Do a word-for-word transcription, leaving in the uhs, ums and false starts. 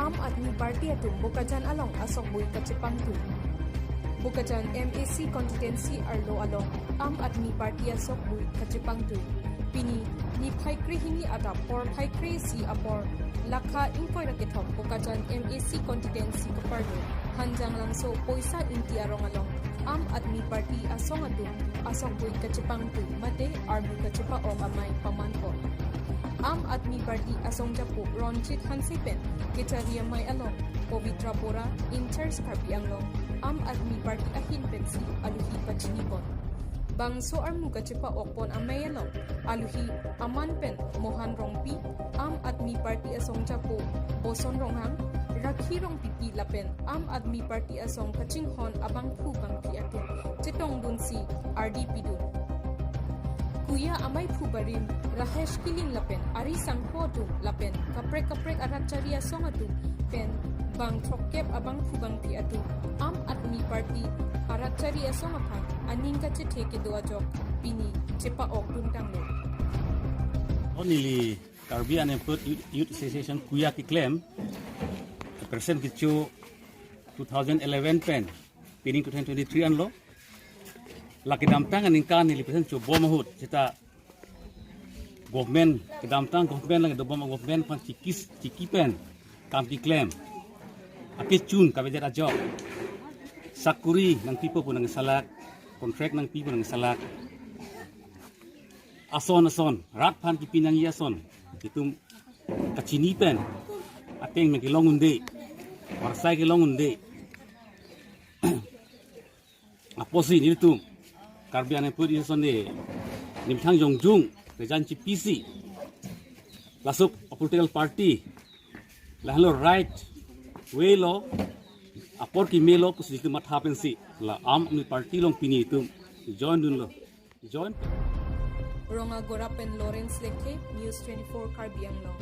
Aam Aadmi Party atum Bokajan along asokbui kachepangtui. Bokajan M A C constituency arlo along Aam Aadmi Party asokbui kachepangtui. Pini niphai krehini adap porphai kre-isi apor lakha ingkoi ra kethom Bokajan M A C constituency kaparlo Hanjanglangso Poisa Ingti arong along Aam Aadmi Party asong atum asokbui kachepangtui mate armu kachepa-ok amei pamanpon. Aam Aadmi Party asong japo Ronjit Hanse pen kechari amei along Pavitra Bora, in-charge Karbi Anglong, Aam Aadmi Party ahin pensi aluhi pachinipon. Bangso armu kachepa-okpon amei along aluhi aman pen Mohan Rongpi, Aam Aadmi Party asong japo Boson Ronghang, Rakhi Rongpipi lapen Aam Aadmi Party asong kachinghon abangphu bangphi atum chetongdunsi ardi pidun. Kuya ameiphu barim Rahesh Killing lapen ari sangho atum lapen kaprek kaprek arat chari asong atum pen bang throkkep abangphu bangphi atum Aam Aadmi Party arat chari asong aphan aning kachethe kedo ajok pini chepa-okdun tanglo. Neli Karbi Unemployed Youth, Youth Association Kuya keklem, present kecho two thousand eleven pen pining two thousand twenty-three anlo. La kedamtang aningkan neli present chobom ahut seta government, kedamtang government, la kedobom government aphan chikis, chiki pen kam keklem. Akechun kavedet ajok. Sakuri nangpipo pu nangsalak, contract nangpi pu nangsalak. Ason ason, rat aphan kipi nangji ason itum kachini pen ateng me kelong un-e, varsai kelong un-e. Apotsi nelitum Karbi Anglong Police Station de nimthang jongjung resign chipisi, laso political party lahelo right way lo, apor kimelo pusi nelitum matha pensi la Aam Aadmi Party along pini itum join dunlo. Join. Rongagora pen Lawrence Lekthe, News twenty-four Karbi Anglong.